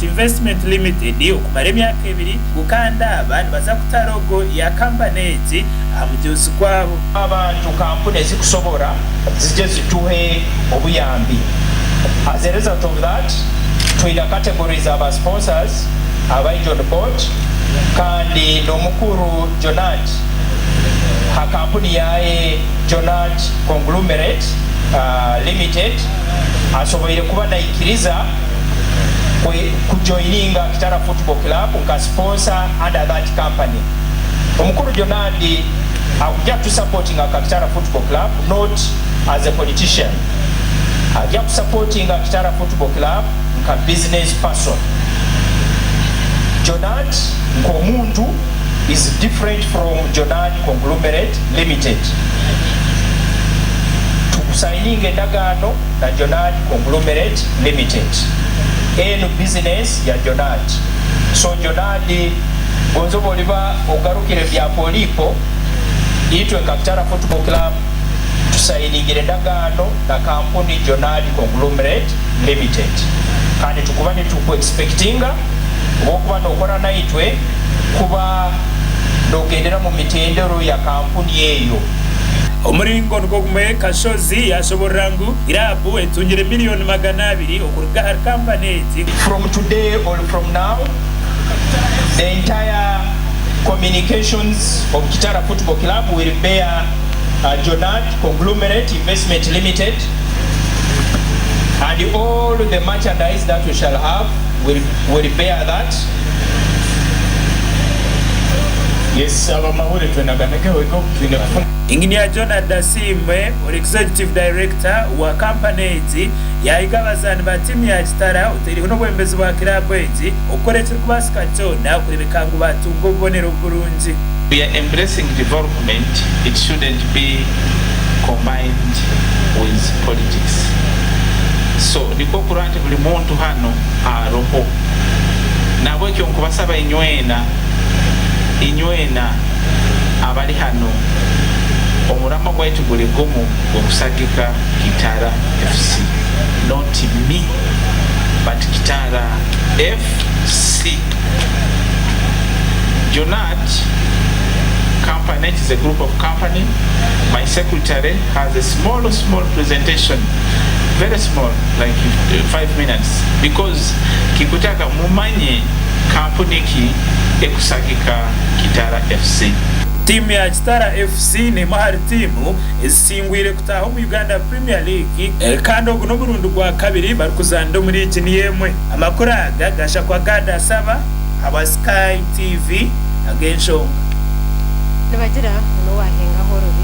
Investment Limited okumara emyaka ebiri ngu kandi aba nibaza kuta logo ya kampani egi aha mujoozi gwabo. Abantu kampuni ezikusobora zije zituhe obuyambi. As a result of that, twina categories aba sponsors abaija on board kandi n'omukuru Jonat ha kampuni yaye Jonat Conglomerate Limited asoboire kuba naikiriza kujoininga Kitara Football Club nka sponsor under that company. Omukuru Jonadi akuja kutusupportinga nka Kitara Football Club not as a politician. Aja kusupportinga Kitara Football Club nka business person. Jonad nk'omuntu is different from Jonad Conglomerate Limited. Tukusayininga endagaano na Jonad Conglomerate Limited. Enu business ya Jonad. So Jonad gonza obu oliba ogarukire bya polipo, itwe nka Kitara Football Club tusayiningire endagaano na kampuni Jonad Conglomerate Limited kandi tukuba nituku expectinga obu okuba nokora naitwe kuba nogendera mu mitendero ya kampuni eyo. Omuringo nigwo gumwe, Kashozi yashoborora ngu kiraabu etungire miriyoni 200 okuruga ahari kampani egi. From today or from now, the entire communications of Kitara Football Club will bear Jonad Conglomerate Investment Limited and all the merchandise that we shall have will, will bear that. Yes, abamahurire twena twine kufuna. Engineer Jonard Asiimwe ori Executive Director wa kampani egi yaahiga abazaani ba tiimu ya Kitara otaireho n'obwebembezi bwa kiraabu egi okukora ekirikubaasika kyona kureebeka ngu baatunga obubonero burungi. We are embracing development, it shouldn't be combined with politics. So nikwo kurora nti buli muntu hanu aroho. Nahabwekyo nkubasaba inywena, inywena abali hanu, omuramwa gwaitu guli gumu gw'okusagika Kitara FC. Not me, but Kitara FC. Jonat company, it is a group of company. My secretary has a small, small presentation, very small, like 5 minutes, because kikutaka mumanye kampuni ki ekusagika Kitara FC. Tiimu ya Kitara FC n'emwe ahari tiimu ezisingwire kutaaha omu Uganda Premier League kandi ogu n'omurundi gwa kabiri barikuzaanira omu liigi niyo emwe. Amakuru aga gashakwa Gad Asaba ahabwa Sky TV ag'enshonga. Nibagira ngu n'owaahengaho orubi.